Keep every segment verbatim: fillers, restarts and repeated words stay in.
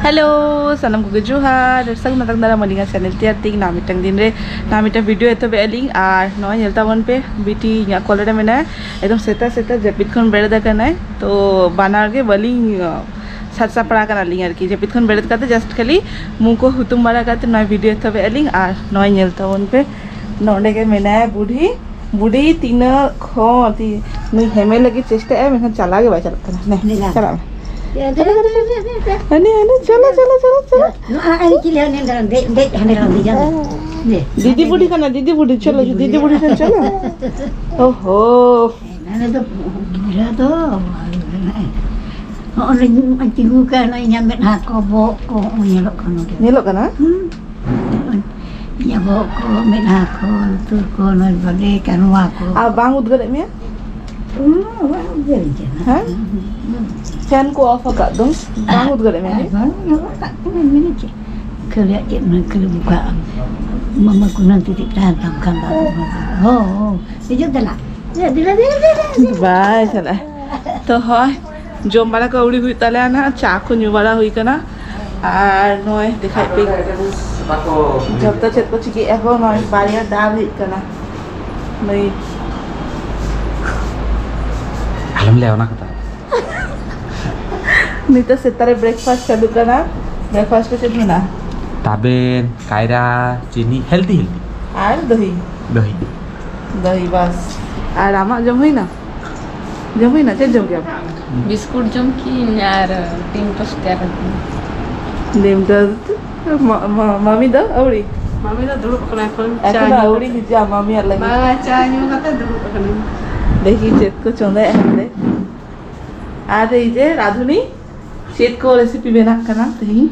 Hello, ᱥᱟᱱᱟᱢ ᱠᱚᱜᱮ ᱡᱚᱦᱟᱨ ᱟᱨ ᱥᱟᱹᱜᱩᱱ ᱟᱛᱟᱝ ᱫᱟᱨᱟᱢ ᱟᱹᱞᱤᱧᱟᱜ ᱪᱮᱱᱮᱞ ᱛᱮᱭᱟᱨ ᱛᱤᱧ ᱱᱟᱣᱟ ᱢᱤᱫᱴᱟᱝ ᱫᱤᱱ ᱨᱮ ᱱᱟᱣᱟ ᱢᱤᱫᱴᱟᱝ ᱵᱷᱤᱰᱤᱭᱳ ᱮᱛᱚᱦᱚᱵ ᱮᱫᱼᱟ ᱞᱤᱧ᱾ ᱟᱨ ᱱᱚᱜᱼᱚᱭ ᱧᱮᱞ ᱛᱟᱵᱚᱱ ᱯᱮ, ᱵᱤᱴᱤ ᱤᱧᱟᱹᱜ ᱠᱚᱞ ᱨᱮ ᱢᱮᱱᱟᱭᱟ, ᱮᱠᱫᱚᱢ ᱥᱮᱛᱟᱜ ᱥᱮᱛᱟᱜ ᱡᱟᱹᱯᱤᱫ ᱠᱷᱚᱱ ᱵᱮᱨᱮᱫ ᱟᱠᱟᱱᱟᱭ᱾ ᱛᱚ ᱵᱟᱱᱟᱨ ᱜᱮ ᱵᱟᱹᱞᱤᱧ ᱥᱟᱡᱽ ᱥᱟᱯᱲᱟᱣ ᱠᱟᱱᱟᱞᱤᱧ ᱟᱨᱠᱤ᱾ ᱡᱟᱹᱯᱤᱫ ᱠᱷᱚᱱ ᱵᱮᱨᱮᱫ ᱠᱟᱛᱮ ᱡᱟᱥᱴ ᱠᱷᱟᱹᱞᱤ ᱢᱩ ᱠᱚ ᱦᱩᱛᱩᱢ ᱵᱟᱲᱟ ᱠᱟᱛᱮ ᱱᱚᱣᱟ ᱵᱷᱤᱰᱤᱭᱳ ᱮᱛᱚᱦᱚᱵ ᱮᱫᱼᱟ ᱞᱤᱧ᱾ ᱟᱨ ᱱᱚᱜᱼᱚᱭ ᱧᱮᱞ ᱛᱟᱵᱚᱱ ᱯᱮ, ᱱᱚᱰᱮ ᱜᱮ ᱢᱮᱱᱟᱭᱟ ᱵᱩᱰᱷᱤ᱾ ᱵᱩᱰᱷᱤ ᱛᱤᱱᱟᱹᱜ ᱠᱷᱚᱱ ᱛᱤ-, ᱱᱩᱭ ᱦᱮᱢᱮ ᱞᱟᱹᱜᱤᱫ ᱪᱮᱥᱴᱟᱭᱟ, ᱢᱮᱱᱠᱷᱟᱱ ᱪᱟᱞᱟᱣ ᱜᱮ ᱵᱟᱭ ᱪᱟᱞᱟᱜ ᱠᱟᱱᱟ᱾ ᱱᱮ, ᱫᱮᱞᱟ᱾ ᱪᱟᱞᱟᱜ ᱢᱮ᱾ ᱦᱟᱹᱱᱤ, ᱦᱟᱹᱱᱤ, ᱪᱚᱞᱚ, ᱪᱚᱞᱚ, ᱪᱚᱞᱚ, ᱪᱚᱞᱚ᱾ ᱱᱚᱣᱟ ᱟᱨ ᱪᱤᱞᱤ ᱦᱟᱱᱮ ᱫᱟᱬᱟᱱ, ᱫᱮᱡ, ᱫᱮᱡ, ᱦᱟᱸᱰᱮ ᱫᱟᱬᱟᱱ, ᱫᱮᱡ, ᱫᱮᱡ᱾ ᱫᱤᱫᱤ ᱵᱩᱰᱷᱤ ᱠᱟᱱᱟ, ᱫᱤᱫᱤ ᱵᱩᱰᱷᱤ, ᱪᱚᱞᱚ, ᱫᱤᱫᱤ ᱵᱩᱰᱷᱤ ᱴᱷᱮᱱ ᱪᱚᱞᱚ᱾ ᱳᱦᱳ᱾ ᱦᱟᱱᱮ ᱫᱚ ᱜᱤᱫᱽᱨᱟᱹ ᱫᱚ, ᱦᱚᱸᱜᱼᱚᱭ ᱛᱤᱸᱜᱩ ᱠᱟᱱ, ᱤᱧᱟᱹᱜ ᱢᱮᱫᱦᱟ ᱠᱚ, ᱵᱚᱦᱚᱜ ᱠᱚ, ᱦᱚᱸᱜᱼᱚᱭ ᱧᱮᱞᱚᱜ ᱠᱟᱱᱟ᱾ ᱧᱮᱞᱚᱜ ᱠᱟᱱᱟ? ᱦᱩᱸ᱾ ᱤᱧᱟᱹᱜ ᱵᱚᱦᱚᱜ ᱠᱚ, ᱢᱮᱫᱦᱟ ᱠᱚ, ᱞᱩᱛᱩᱨ ᱠᱚ, ᱱᱚᱜᱼᱚᱭ ᱵᱟᱞᱮ ᱠᱟᱱᱣᱟ ᱠᱚ᱾ ᱟᱨ ᱵᱟᱝ ᱩᱫᱽᱜᱟᱹᱨᱮᱫ ᱢᱮᱭᱟ? ᱦᱩᱸ, ᱵᱟᱝ ᱩᱫᱽᱜᱟᱹᱨᱤᱧ ᱠᱟᱱᱟ᱾ ᱦᱮᱸ? ᱦᱩᱸ᱾ ᱯᱷᱮᱱ ᱠᱚ ᱚᱯᱷ ᱟᱠᱟᱫ ᱫᱚᱢ, ᱵᱟᱝ ᱩᱫᱽᱜᱟᱹᱨᱮᱫ ᱢᱮᱭᱟ? ᱟᱨ ᱵᱟᱝ ᱩᱫᱽᱜᱟᱹᱨ ᱠᱟᱜ ᱠᱟᱱᱟ, ᱢᱮᱱᱮ ᱪᱮᱫ? ᱠᱷᱟᱹᱞᱤᱭᱟᱜ ᱪᱮᱫ ᱢᱮ, ᱠᱷᱟᱹᱞᱤ ᱵᱚᱠᱟ ᱟᱢ᱾ ᱢᱟᱢᱟ ᱠᱚ ᱱᱟᱝ ᱛᱤᱛᱤᱡ ᱛᱟᱦᱮᱱ ᱛᱟᱢ ᱠᱷᱟᱱ ᱫᱚ ᱟᱫᱚ ᱵᱟᱝ ᱩᱫᱽᱜᱟᱹᱨ᱾ ᱦᱚᱸ, ᱦᱚᱸ᱾ ᱦᱤᱡᱩᱜ ᱫᱮᱞᱟ᱾ ᱫᱮᱞᱟ, ᱫᱮᱞᱟ, ᱫᱮᱞᱟ, ᱫᱮᱞᱟ᱾ ᱵᱟᱭ ᱪᱟᱞᱟᱜᱼᱟ᱾ ᱛᱚ ᱦᱚᱸᱜᱼᱚᱭ ᱡᱚᱢ ᱵᱟᱲᱟ ᱠᱚ ᱟᱹᱣᱲᱤ ᱦᱩᱭᱩᱜ ᱛᱟᱞᱮᱭᱟ ᱱᱟᱦᱟᱜ, ᱪᱟ ᱠᱚ ᱧᱩ ᱵᱟᱲᱟ ᱦᱩᱭ ᱠᱟᱱᱟ᱾ ᱟᱨ ᱱᱚᱜᱼᱚᱭ ᱫᱮᱠᱷᱟᱭ ᱯᱮ ᱡᱚᱛᱚ ᱪᱮᱫ ᱠᱚ ᱪᱤᱠᱟᱹᱭᱮᱫᱼᱟ ᱠᱚ, ᱱᱚᱜᱼᱚᱭ ᱵᱟᱨᱭᱟ ᱰᱟᱞ ᱦᱮᱡ ᱠᱟᱱᱟ᱾ ᱱᱩᱭ ᱟᱞᱚᱢ ᱞᱟᱹᱭᱟ ᱚᱱᱟ ᱠᱟᱛᱷᱟ᱾ ᱱᱤᱛᱚᱜ ᱥᱮᱛᱟᱜ ᱨᱮ ᱵᱨᱮᱠᱯᱷᱟᱥᱴ ᱪᱟᱹᱞᱩᱜ ᱠᱟᱱᱟ᱾ ᱵᱨᱮᱠᱯᱷᱟᱥᱴ ᱨᱮ ᱪᱮᱫ ᱢᱮᱱᱟᱜᱼᱟ? ᱛᱟᱵᱮᱱ, ᱠᱟᱭᱨᱟ, ᱪᱤᱱᱤ, ᱦᱮᱞᱫᱤ, ᱦᱮᱞᱫᱤ᱾ ᱟᱨ ᱫᱚᱦᱤ? ᱫᱚᱦᱤ᱾ ᱫᱚᱦᱤ, ᱵᱟᱥ᱾ ᱟᱨ ᱟᱢᱟᱜ ᱡᱚᱢ ᱦᱩᱭᱱᱟ? ᱡᱚᱢ ᱦᱩᱭᱱᱟ? ᱪᱮᱫ ᱡᱚᱢ ᱠᱮᱫᱟᱢ? ᱵᱤᱥᱠᱩᱴ ᱡᱚᱢ ᱠᱤᱧ ᱟᱨ ᱰᱤᱢ ᱴᱳᱥᱴ ᱛᱮᱭᱟᱨ ᱟᱠᱟᱱᱟ᱾ ᱰᱤᱢ ᱴᱳᱥᱴ? ᱢᱟ-, ᱢᱟ-, ᱢᱟᱢᱤ ᱫᱚ ᱟᱹᱣᱲᱤ? ᱢᱟᱢᱤ ᱫᱚ ᱫᱩᱲᱩᱵ ᱠᱟᱱᱟ ᱮᱠᱷᱚᱱ᱾ ᱪᱟ ᱮᱠᱷᱚᱱ ᱧᱩ ᱟᱹᱣᱲᱤ ᱠᱟᱛᱮ᱾ ᱦᱤᱡᱩᱜᱼᱟ ᱢᱟᱢᱤᱭᱟᱜ ᱞᱟᱹᱜᱤᱫ᱾ ᱵᱟᱝ, ᱪᱟ ᱧᱩ ᱠᱟᱛᱮ ᱫᱩᱲᱩᱵ ᱟᱠᱟᱱᱟᱹᱧ᱾ ᱫᱮᱠᱷᱤ ᱪᱮᱫ ᱠᱚ ᱪᱚᱸᱫᱟᱭᱟ ᱦᱟᱸᱰᱮ᱾ ᱟᱨ ᱤᱭᱟᱹ ᱨᱟᱫᱷᱩᱱᱤ, ᱪᱮᱫ ᱠᱚ ᱨᱮᱥᱤᱯᱤ ᱵᱮᱱᱟᱜ ᱠᱟᱱᱟ ᱛᱮᱦᱮᱧ?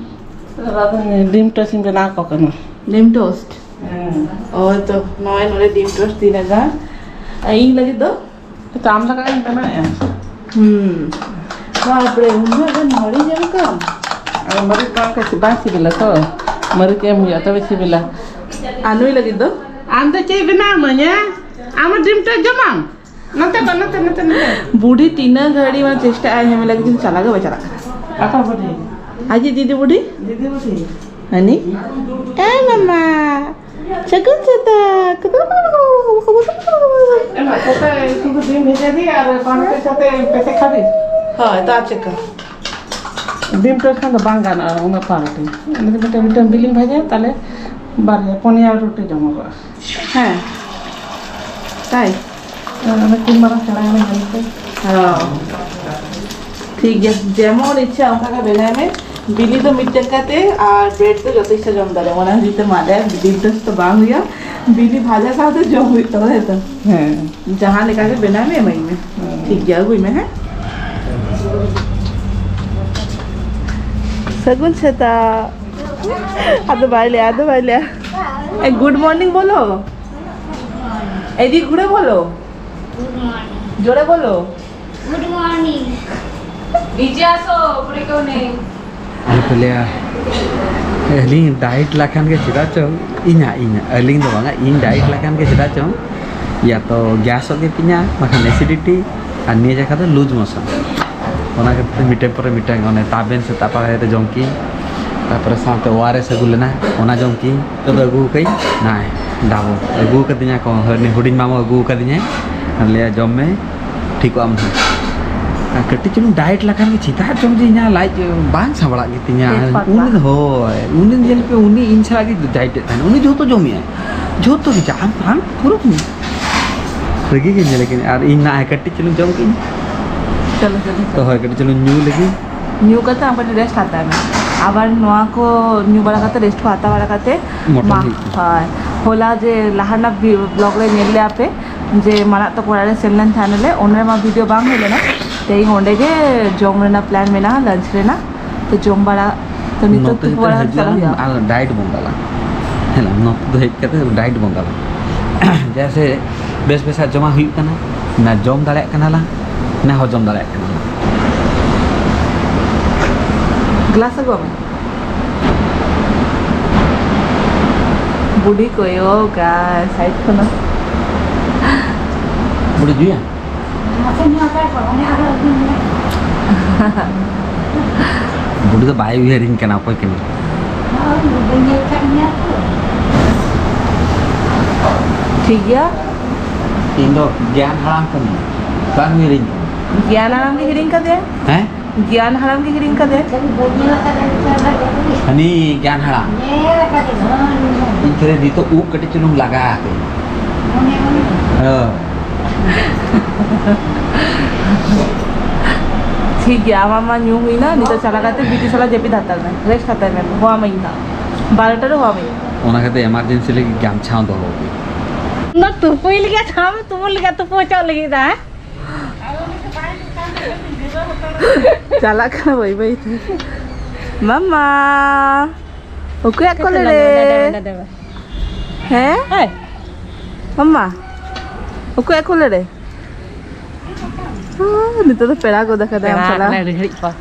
ᱨᱟᱫᱷᱩᱱᱤ, ᱰᱤᱢ ᱴᱳᱥᱴ ᱤᱧ ᱵᱮᱱᱟᱣ ᱟᱠᱚ ᱠᱟᱱᱟ᱾ ᱰᱤᱢ ᱴᱳᱥᱴ? ᱦᱮᱸ᱾ ᱳᱭ ᱛᱚ, ᱱᱚᱜᱼᱚᱭ ᱱᱚᱰᱮ ᱰᱤᱢ ᱴᱳᱥᱴ ᱛᱤᱱᱟᱹᱜ ᱜᱟᱱ᱾ ᱟᱨ ᱤᱧ ᱞᱟᱹᱜᱤᱫ ᱫᱚ? ᱛᱚ ᱟᱢ ᱞᱟᱹᱜᱤᱫ ᱤᱧ ᱵᱮᱱᱟᱣᱮᱫᱼᱟ᱾ ᱦᱩᱸ᱾ ᱵᱟᱯᱨᱮ, ᱩᱱᱟᱹᱜ ᱜᱟᱱ ᱢᱟᱹᱨᱤᱪ ᱮᱢ ᱠᱟᱜ? ᱟᱨ ᱢᱟᱹᱨᱤᱪ ᱵᱟᱝ ᱠᱷᱟᱡ ᱵᱟᱝ ᱥᱤᱵᱤᱞᱟ ᱛᱚ᱾ ᱢᱟᱹᱨᱤᱪ ᱮᱢ ᱦᱩᱭᱩᱜᱼᱟ ᱛᱚᱵᱮ ᱥᱤᱵᱤᱞᱟ᱾ ᱟᱨ ᱱᱩᱭ ᱞᱟᱹᱜᱤᱫ ᱫᱚ? ᱟᱢ ᱫᱚ ᱪᱮᱫ ᱵᱮᱱᱟᱣ ᱟᱹᱢᱟᱹᱧᱟ? ᱟᱢ ᱦᱚᱸ ᱰᱤᱢ ᱴᱳᱥᱴ ᱡᱚᱢᱟᱢ? ᱱᱚᱛᱮ ᱠᱚ, ᱱᱚᱛᱮ, ᱱᱚᱛᱮ, ᱱᱚᱛᱮ᱾ ᱵᱩᱰᱷᱤ ᱛᱤᱱᱟᱹᱜ ᱜᱷᱟᱹᱲᱤᱡ ᱢᱟ ᱪᱮᱥᱴᱟᱭᱟ ᱦᱮᱢᱮ ᱞᱟᱹᱜᱤᱫ, ᱠᱤᱱᱛᱩ ᱪᱟᱞᱟᱣ ᱜᱮ ᱵᱟᱭ ᱪᱟᱞᱟᱜ ᱠᱟᱱᱟ᱾ ᱟᱠᱟ ᱵᱩᱰᱷᱤ? ᱟᱡᱤᱡ ᱫᱤᱫᱤ ᱵᱩᱰᱷᱤ? ᱫᱤᱫᱤ ᱵᱩᱰᱷᱤ᱾ ᱦᱟᱹᱱᱤ? ᱮ ᱢᱟᱢᱟ, ᱥᱟᱹᱜᱩᱱ ᱥᱮᱛᱟᱜ᱾ ᱮᱢᱟ, ᱠᱚᱛᱮ ᱥᱩᱫᱷᱩ ᱰᱤᱢ ᱵᱷᱮᱡᱟ ᱫᱤ ᱟᱨ ᱯᱟᱱ ᱨᱩᱴᱤ ᱥᱟᱛᱮ ᱯᱮ ᱪᱮᱠᱷᱟ ᱫᱤ᱾ ᱦᱳᱭ, ᱛᱚ ᱟᱨ ᱪᱮᱫ ᱠᱚ? ᱰᱤᱢ ᱴᱟᱹᱨ ᱠᱷᱟᱱ ᱫᱚ ᱵᱟᱝ ᱜᱟᱱᱚᱜᱼᱟ, ᱩᱱᱟᱹᱜ ᱯᱟᱱ ᱨᱩᱴᱤ᱾ ᱚᱱᱟ ᱛᱮ ᱢᱤᱫᱴᱟᱝ, ᱢᱤᱫᱴᱟᱝ ᱵᱤᱞᱤᱧ ᱵᱷᱟᱡᱟᱭᱟ, ᱛᱟᱦᱞᱮ ᱵᱟᱨᱭᱟ, ᱯᱩᱱᱭᱟ ᱨᱩᱴᱤ ᱡᱚᱢᱚᱜᱚᱜᱼᱟ᱾ ᱦᱮᱸ, ᱛᱟᱭ? ᱟᱨ ᱚᱱᱟ ᱛᱤᱱ ᱢᱟᱨᱟᱝ ᱥᱮᱬᱟᱭᱮᱱᱟ ᱧᱮᱞ ᱯᱮ᱾ ᱦᱚᱸ᱾ ᱴᱷᱤᱠ ᱜᱮᱭᱟ, ᱡᱮᱢᱚᱱ ᱤᱪᱪᱷᱟ ᱚᱱᱠᱟ ᱜᱮ ᱵᱮᱱᱟᱣ ᱢᱮ᱾ ᱵᱤᱞᱤ ᱫᱚ ᱢᱤᱫᱴᱮᱱ ᱠᱟᱛᱮ ᱟᱨ ᱵᱨᱮᱰ ᱫᱚ ᱡᱚᱛᱚ ᱤᱪᱪᱷᱟ ᱡᱚᱢ ᱫᱟᱲᱮᱭᱟᱜᱼᱟ᱾ ᱚᱱᱟ ᱠᱷᱟᱹᱛᱤᱨ ᱛᱮ ᱢᱟᱞᱮ ᱰᱤᱯ ᱴᱳᱥᱴ ᱫᱚ ᱵᱟᱝ ᱦᱩᱭᱩᱜᱼᱟ, ᱵᱤᱞᱤ ᱵᱷᱟᱡᱟ ᱥᱟᱶᱛᱮ ᱡᱚᱢ ᱦᱩᱭᱩᱜ ᱛᱟᱢᱟ, ᱦᱮᱸ ᱛᱚ? ᱦᱮᱸ᱾ ᱡᱟᱦᱟᱸ ᱞᱮᱠᱟ ᱜᱮ ᱵᱮᱱᱟᱣ ᱢᱮ, ᱮᱢᱟᱹᱧ ᱢᱮ᱾ ᱦᱮᱸ᱾ ᱴᱷᱤᱠ ᱜᱮᱭᱟ, ᱟᱹᱜᱩᱭ ᱢᱮ, ᱦᱮᱸ? ᱥᱟᱹᱜᱩᱱ ᱥᱮᱛᱟᱜ᱾ ᱟᱫᱚ ᱵᱟᱭ ᱞᱟᱹᱭᱟ, ᱟᱫᱚ ᱵᱟᱭ ᱞᱟᱹᱭᱟ᱾ ᱮ, ᱜᱩᱰ ᱢᱚᱨᱱᱤᱝ ᱵᱚᱞᱚ᱾ ᱮᱫᱤ ᱜᱷᱩᱨᱮ ᱵᱚᱞᱚ᱾ Good morning. ᱡᱳᱨᱮ ᱵᱚᱞᱚ᱾ Good morning. ᱱᱤᱪᱮ ᱟᱥᱚ, ᱩᱯᱚᱨᱮ ᱠᱮᱣ ᱱᱮᱭ᱾ ᱟᱞᱚ ᱯᱮ ᱞᱟᱹᱭᱟ, ᱟᱹᱞᱤᱧ ᱰᱟᱭᱮᱴ ᱞᱮᱠᱷᱟᱱ ᱜᱮ ᱪᱮᱫᱟᱜ ᱪᱚᱝ, ᱤᱧᱟᱹᱜ, ᱤᱧᱟᱹᱜ, ᱟᱹᱞᱤᱧ ᱫᱚ ᱵᱟᱝᱟ, ᱤᱧ ᱰᱟᱭᱮᱴ ᱞᱮᱠᱷᱟᱱ ᱜᱮ ᱪᱮᱫᱟᱜ ᱪᱚᱝ, ᱭᱟ ᱛᱚ ᱜᱮᱥᱚᱜ ᱜᱮ ᱛᱤᱧᱟ, ᱵᱟᱠᱷᱟᱱ ᱮᱥᱤᱰᱤᱴᱤ, ᱟᱨ ᱱᱤᱭᱟᱹ ᱡᱟᱭᱜᱟ ᱫᱚ ᱞᱩᱡᱽ ᱢᱳᱥᱚᱱ᱾ ᱚᱱᱟ ᱠᱷᱟᱹᱛᱤᱨ ᱛᱮ ᱢᱤᱫᱴᱮᱱ ᱯᱚᱨᱮ ᱢᱤᱫᱴᱮᱱ, ᱚᱱᱮ ᱛᱟᱵᱮᱱ ᱥᱮᱛᱟᱜ ᱯᱟᱲᱟ ᱨᱮ ᱡᱚᱢ ᱠᱤᱧ, ᱛᱟᱨᱯᱚᱨᱮ ᱥᱟᱶᱛᱮ ᱳ ᱟᱨ ᱮᱥ ᱟᱹᱜᱩ ᱞᱮᱱᱟ, ᱚᱱᱟ ᱡᱚᱢ ᱠᱤᱧ᱾ ᱱᱤᱛᱚᱜ ᱫᱚ ᱟᱹᱜᱩ ᱠᱟᱹᱧ, ᱱᱟᱭ ᱰᱟᱵᱚ ᱟᱹᱜᱩ ᱠᱟᱫᱤᱧᱟ ᱠᱚ, ᱦᱟᱹᱱᱤ ᱦᱩᱰᱤᱧ ᱢᱟᱢᱟ ᱟᱹᱜᱩ ᱠᱟᱫᱤᱧᱟᱭ, ᱟᱨ ᱞᱟᱹᱭᱟ, "ᱡᱚᱢ ᱢᱮ, ᱴᱷᱤᱠᱚᱜ ᱟᱢ ᱱᱟᱦᱟᱜ᱾" ᱟᱨ ᱠᱟᱹᱴᱤᱡ ᱪᱩᱞᱩᱝ ᱰᱟᱭᱮᱴ ᱞᱮᱠᱷᱟᱱ ᱜᱮ ᱪᱮᱫᱟᱜ ᱪᱚᱝ ᱡᱮ ᱤᱧᱟᱹᱜ ᱞᱟᱡ ᱵᱟᱝ ᱥᱟᱸᱵᱲᱟᱜ ᱜᱮᱛᱤᱧᱟ᱾ ᱯᱮᱴ ᱯᱟᱛᱞᱟ᱾ ᱩᱱᱤ ᱫᱚ, ᱦᱳᱭ, ᱩᱱᱤ ᱧᱮᱞ ᱯᱮ, ᱩᱱᱤ ᱤᱧ ᱪᱷᱟᱲᱟ ᱜᱮ ᱰᱟᱭᱮᱴ ᱮᱫ ᱛᱟᱦᱮᱱ, ᱩᱱᱤ ᱡᱷᱚᱛᱚ ᱡᱚᱢᱮᱜᱼᱟᱭ, ᱡᱷᱚᱛᱚ ᱜᱮ, ᱟᱢ, ᱟᱢ ᱯᱩᱨᱟᱹ ᱨᱟᱹᱜᱤ ᱜᱮ ᱧᱮᱞᱮ ᱠᱟᱹᱱᱟᱹᱧ᱾ ᱟᱨ ᱤᱧ ᱱᱟᱜ ᱠᱟᱹᱴᱤᱡ ᱪᱩᱞᱩᱝ ᱡᱚᱢ ᱠᱮᱫᱟᱹᱧ᱾ ᱪᱚᱞᱚ, ᱪᱚᱞᱚ, ᱪᱚᱞᱚ᱾ ᱛᱚ ᱦᱳᱭ, ᱠᱟᱹᱴᱤᱡ ᱪᱩᱞᱩᱝ ᱧᱩ ᱞᱮᱜᱤᱧ᱾ ᱧᱩ ᱠᱟᱛᱮ ᱟᱢ ᱠᱟᱹᱴᱤᱡ ᱨᱮᱥᱴ ᱦᱟᱛᱟᱣ ᱢᱮ᱾ ᱟᱵᱟᱨ ᱱᱚᱣᱟ ᱠᱚ ᱧᱩ ᱵᱟᱲᱟ ᱠᱟᱛᱮ, ᱨᱮᱥᱴ ᱠᱚ ᱦᱟᱛᱟᱣ ᱵᱟᱲᱟ ᱠᱟᱛᱮ ᱢᱚᱴᱚᱱ ᱢᱟ, ᱦᱩᱭᱩᱜ ᱠᱟᱱᱟ᱾ ᱦᱳᱭ᱾ ᱦᱚᱞᱟ ᱡᱮ ᱞᱟᱦᱟ ᱨᱮᱱᱟᱜ ᱵᱷᱤ-, ᱵᱞᱚᱜ ᱨᱮ ᱧᱮᱞ ᱞᱮᱜᱼᱟ ᱯᱮ ᱡᱮ ᱢᱟᱨᱟᱜ ᱛᱟᱠᱚ ᱚᱲᱟᱜ ᱨᱮ ᱥᱮᱱ ᱞᱮᱱ ᱛᱟᱦᱮᱱᱟᱞᱮ, ᱚᱸᱰᱮ ᱢᱟ ᱵᱷᱤᱰᱤᱭᱳ ᱵᱟᱝ ᱦᱩᱭ ᱞᱮᱱᱟ᱾ ᱛᱮᱦᱮᱧ ᱚᱸᱰᱮ ᱜᱮ ᱡᱚᱢ ᱨᱮᱱᱟᱜ ᱯᱞᱟᱱ ᱢᱮᱱᱟᱜᱼᱟ, ᱞᱟᱧᱪ ᱨᱮᱱᱟᱜ᱾ ᱛᱚ ᱡᱚᱢ ᱵᱟᱲᱟ, ᱛᱚ ᱱᱤᱛᱚᱜ ᱱᱚᱛᱮ ᱛᱩᱯᱩ ᱱᱤᱛᱚᱜ ᱵᱟᱲᱟ ᱦᱤᱡᱩᱜ ᱪᱟᱞᱟᱜ ᱟᱞᱟᱝ ᱦᱩᱭᱩᱜᱼᱟ᱾ ᱟᱨ ᱰᱟᱭᱮᱴ ᱵᱚᱱ ᱫᱟᱞᱟ᱾ ᱦᱮᱸ, ᱱᱚᱛᱮ ᱫᱚ ᱦᱮᱡ ᱠᱟᱛᱮ ᱰᱟᱭᱮᱴ ᱵᱚᱱ ᱫᱟᱞᱟ᱾ ᱡᱮᱭᱥᱮ ᱵᱮᱥ ᱵᱮᱥᱟᱜ ᱡᱚᱢᱟᱜ ᱦᱩᱭᱩᱜ ᱠᱟᱱᱟ, ᱱᱟ ᱡᱚᱢ ᱫᱟᱲᱮᱭᱟᱜ ᱠᱟᱱᱟ ᱞᱟᱝ, ᱱᱟ ᱦᱚᱡᱚᱢ ᱫᱟᱲᱮᱭᱟᱜ ᱠᱟᱱᱟ ᱞᱟᱝ᱾ ᱜᱞᱟᱥ ᱟᱹᱜᱩᱣᱟᱜ ᱢᱮ᱾ ᱵᱩᱰᱷᱤ ᱠᱚᱭᱚᱜᱟ ᱥᱟᱭᱤᱰ ᱠᱷᱚᱱᱟᱜ᱾ ᱵᱩᱰᱷᱤ ᱡᱩᱭᱟ? ᱟᱯᱮ ᱱᱚᱣᱟ ᱠᱟᱨ ᱠᱚ, ᱢᱟᱱᱮ ᱟᱨᱚ ᱟᱹᱜᱩᱭ ᱢᱮ᱾ ᱩᱱᱤ ᱫᱚ ᱵᱟᱭ ᱩᱭᱦᱟᱹᱨᱤᱧ ᱠᱟᱱᱟ ᱚᱠᱚᱭ ᱠᱟᱱᱟᱭ᱾ ᱴᱷᱤᱠ ᱜᱮᱭᱟ᱾ ᱤᱧ ᱫᱚ ᱜᱮᱭᱟᱱ ᱦᱟᱲᱟᱢ ᱠᱟᱹᱱᱟᱹᱧ, ᱵᱟᱝ ᱩᱭᱦᱟᱹᱨᱤᱧ ᱠᱟᱱᱟ᱾ ᱜᱮᱭᱟᱱ ᱦᱟᱲᱟᱢ ᱜᱮ ᱦᱤᱲᱤᱧ ᱠᱟᱫᱮᱭᱟ᱾ ᱦᱮᱸ? ᱜᱮᱭᱟᱱ ᱦᱟᱲᱟᱢ ᱜᱮ ᱦᱤᱲᱤᱧ ᱠᱟᱫᱮᱭᱟ᱾ ᱦᱟᱹᱱᱤ ᱜᱮᱭᱟᱱ ᱦᱟᱲᱟᱢ᱾ ᱤᱧ ᱛᱮ ᱱᱤᱛᱚᱜ ᱩᱵ ᱠᱟᱹᱴᱤᱡ ᱪᱩᱞᱩᱝ ᱞᱟᱜᱟ ᱟᱠᱟᱫᱟᱹᱧ᱾ ᱦᱮᱸ᱾ ᱴᱷᱤᱠ ᱜᱮᱭᱟ, ᱟᱢᱟᱜ ᱢᱟ ᱧᱩ ᱦᱩᱭᱱᱟ, ᱱᱤᱛᱚᱜ ᱪᱟᱞᱟᱣ ᱠᱟᱛᱮ ᱵᱤᱴᱤ ᱥᱟᱞᱟᱜ ᱡᱟᱹᱯᱤᱫ ᱦᱟᱛᱟᱲ ᱢᱮ, ᱨᱮᱥᱴ ᱦᱟᱛᱟᱲ ᱢᱮ, ᱦᱚᱦᱚ ᱟᱢᱟᱹᱧ ᱦᱟᱸᱜ, ᱵᱟᱨᱚᱴᱟ ᱨᱮ ᱦᱚᱦᱚ ᱟᱢᱟᱹᱧ᱾ ᱚᱱᱟ ᱠᱷᱟᱹᱛᱤᱨ ᱮᱢᱟᱨᱡᱮᱱᱥᱤ ᱞᱟᱹᱜᱤᱫ ᱜᱟᱢᱪᱷᱟ ᱦᱚᱸ ᱫᱚᱦᱚ ᱦᱩᱭ᱾ ᱚᱱᱟ ᱛᱩᱯᱩᱭ ᱞᱟᱹᱜᱤᱫ, ᱟᱪᱪᱷᱟ, ᱟᱢ ᱛᱩᱯᱩ ᱞᱟᱹᱜᱤᱫ, ᱛᱩᱯᱩ ᱦᱚᱪᱚᱜ ᱞᱟᱹᱜᱤᱫ ᱫᱟ, ᱦᱮᱸ? ᱪᱟᱞᱟᱜ ᱠᱟᱱᱟ ᱵᱟᱹᱭ ᱵᱟᱹᱭ ᱛᱮ᱾ ᱢᱟᱢᱟ, ᱚᱠᱚᱭᱟᱜ ᱠᱚᱞᱮ ᱨᱮ? ᱦᱮᱸ? ᱦᱮᱸ? ᱢᱟᱢᱟ, ᱚᱠᱚᱭᱟᱜ ᱠᱚᱞᱮ ᱨᱮ? ᱦᱩᱸ, ᱱᱤᱛᱚᱜ ᱫᱚ ᱯᱮᱲᱟ ᱜᱚᱫ ᱟᱠᱟᱫᱟᱭ ᱟᱢ ᱯᱮᱲᱟ ᱥᱟᱞᱟᱜ᱾ ᱠᱟᱱᱟᱭ ᱟᱹᱰᱤ ᱜᱷᱟᱹᱲᱤᱡ ᱯᱚᱨ᱾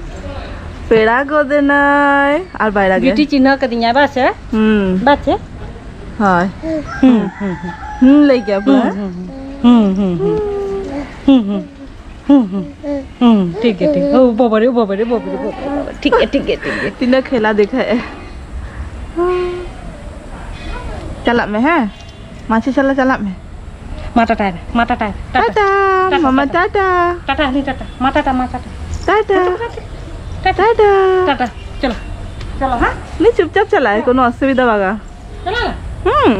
ᱯᱮᱲᱟ ᱜᱚᱫ ᱮᱱᱟᱭ ᱟᱨ ᱵᱟᱭ ᱨᱟᱜᱟᱭ᱾ ᱵᱤᱴᱤ ᱪᱤᱱᱦᱟᱹᱣ ᱠᱟᱫᱤᱧᱟ, ᱵᱟᱥᱮ? ᱦᱩᱸ᱾ ᱵᱟᱥᱮ? ᱦᱳᱭ᱾ ᱦᱩᱸ, ᱦᱩᱸ, ᱦᱩᱸ᱾ ᱦᱩᱸ, ᱞᱟᱹᱭ ᱜᱮᱭᱟ ᱯᱮᱲᱟ᱾ ᱦᱩᱸ, ᱦᱩᱸ, ᱦᱩᱸ᱾ ᱦᱩᱸ, ᱦᱩᱸ, ᱦᱩᱸ, ᱦᱩᱸ᱾ ᱦᱩᱸ, ᱦᱩᱸ᱾ ᱦᱩᱸ, ᱦᱩᱸ᱾ ᱦᱩᱸ, ᱴᱷᱤᱠ ᱜᱮᱭᱟ, ᱴᱷᱤᱠ ᱜᱮᱭᱟ᱾ ᱳ, ᱵᱟᱵᱟ ᱨᱮ, ᱵᱟᱵᱟ ᱨᱮ, ᱵᱟᱵᱟ ᱨᱮ, ᱵᱟᱵᱟ ᱨᱮ, ᱵᱟᱵᱟ ᱨᱮ᱾ ᱴᱷᱤᱠ ᱜᱮᱭᱟ, ᱴᱷᱤᱠ ᱜᱮᱭᱟ, ᱴᱷᱤᱠ ᱜᱮᱭᱟ᱾ ᱛᱤᱱᱟᱹᱜ ᱠᱷᱮᱞᱟ ᱫᱮᱠᱷᱟᱭᱮᱜᱼᱟᱭ᱾ ᱪᱟᱞᱟᱜ ᱢᱮ, ᱦᱮᱸ? ᱢᱟᱹᱡᱷᱤ ᱥᱟᱞᱟᱜ ᱪᱟᱞᱟᱜ ᱢᱮ᱾ ᱢᱟ ᱴᱟᱴᱟᱭ ᱢᱮ, ᱢᱟ ᱴᱟᱴᱟᱭ ᱢᱮ᱾ ᱴᱟᱴᱟ, ᱴᱟᱴᱟ, ᱢᱟᱢᱟ ᱴᱟᱴᱟ᱾ ᱴᱟᱴᱟ᱾ ᱴᱟᱴᱟ, ᱦᱟᱹᱱᱤ ᱴᱟᱴᱟ᱾ ᱢᱟ ᱴᱟᱴᱟ, ᱢᱟ ᱴᱟᱴᱟ᱾ ᱴᱟᱴᱟ᱾ ᱴᱟᱴᱟ᱾ ᱴᱟᱴᱟ᱾ ᱪᱚᱞᱚ᱾ ᱪᱚᱞᱚ, ᱦᱮᱸ? ᱩᱱᱤ ᱪᱩᱯᱪᱟᱯ ᱪᱟᱞᱟᱜᱼᱟᱭ, ᱠᱳᱱᱳ ᱚᱥᱩᱵᱤᱫᱷᱟ ᱵᱟᱝᱟ᱾ ᱪᱟᱞᱟᱜ ᱢᱮ᱾ ᱦᱩᱸ᱾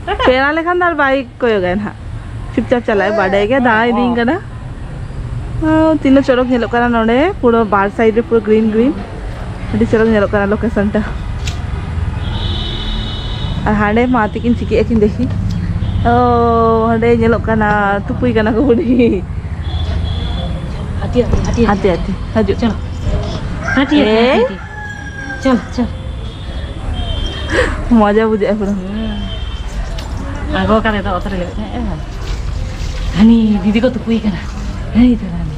ᱴᱟᱴᱟ᱾ ᱯᱮᱲᱟ ᱞᱮᱠᱷᱟᱱ ᱫᱚ ᱟᱨ ᱵᱟᱭ ᱠᱚᱭᱚᱜᱟᱭ ᱱᱟᱦᱟᱜ᱾ ᱪᱩᱯᱪᱟᱯ ᱪᱟᱞᱟᱜᱼᱟᱭ, ᱵᱟᱰᱟᱭ ᱜᱮᱭᱟ, ᱫᱟᱬᱟ ᱤᱫᱤᱧ ᱠᱟᱱᱟ᱾ ᱚ, ᱛᱤᱱᱟᱹᱜ ᱪᱚᱨᱚᱠ ᱧᱮᱞᱚᱜ ᱠᱟᱱᱟ ᱱᱚᱰᱮ, ᱯᱩᱨᱟᱹ ᱵᱟᱨ ᱥᱟᱭᱤᱰ ᱨᱮ ᱯᱩᱨᱟᱹ ᱜᱨᱤᱱ ᱜᱨᱤᱱ᱾ ᱟᱹᱰᱤ ᱪᱚᱨᱚᱠ ᱧᱮᱞᱚᱜ ᱠᱟᱱᱟ ᱞᱳᱠᱮᱥᱚᱱ ᱴᱟ᱾ ᱟᱨ ᱦᱟᱸᱰᱮ ᱢᱟ ᱛᱤᱠᱤᱱ ᱪᱤᱠᱟᱹᱜ ᱟᱹᱠᱤᱱ ᱫᱮᱠᱷᱤ᱾ ᱚ, ᱦᱟᱸᱰᱮ ᱧᱮᱞᱚᱜ ᱠᱟᱱᱟ, ᱛᱩᱯᱩᱭ ᱠᱟᱱᱟ ᱠᱚ ᱵᱩᱰᱷᱤ᱾ ᱦᱟᱹᱛᱤ, ᱦᱟᱹᱛᱤ, ᱦᱟᱹᱛᱤ᱾ ᱦᱟᱹᱛᱤ, ᱦᱟᱹᱛᱤ, ᱦᱤᱡᱩᱜ᱾ ᱪᱚᱞᱚ᱾ ᱦᱟᱹᱛᱤ, ᱦᱟᱹᱛᱤ, ᱮᱭ᱾ ᱦᱟᱹᱛᱤ᱾ ᱪᱚᱞᱚ, ᱪᱚᱞᱚ᱾ ᱢᱚᱡᱟ ᱵᱩᱡᱷᱟᱹᱜᱼᱟ ᱯᱩᱨᱟᱹ᱾ ᱦᱩᱸ᱾ ᱟᱬᱜᱚ ᱠᱟᱛᱮ ᱫᱚ ᱚᱛ ᱨᱮ ᱞᱮᱵᱮᱫ ᱢᱮ᱾ ᱦᱟᱹᱱᱤ ᱫᱤᱫᱤ ᱠᱚ ᱛᱩᱯᱩᱭ ᱠᱟᱱᱟ᱾ ᱦᱟᱹᱱᱤ ᱫᱚ ᱦᱟᱹᱱᱤ᱾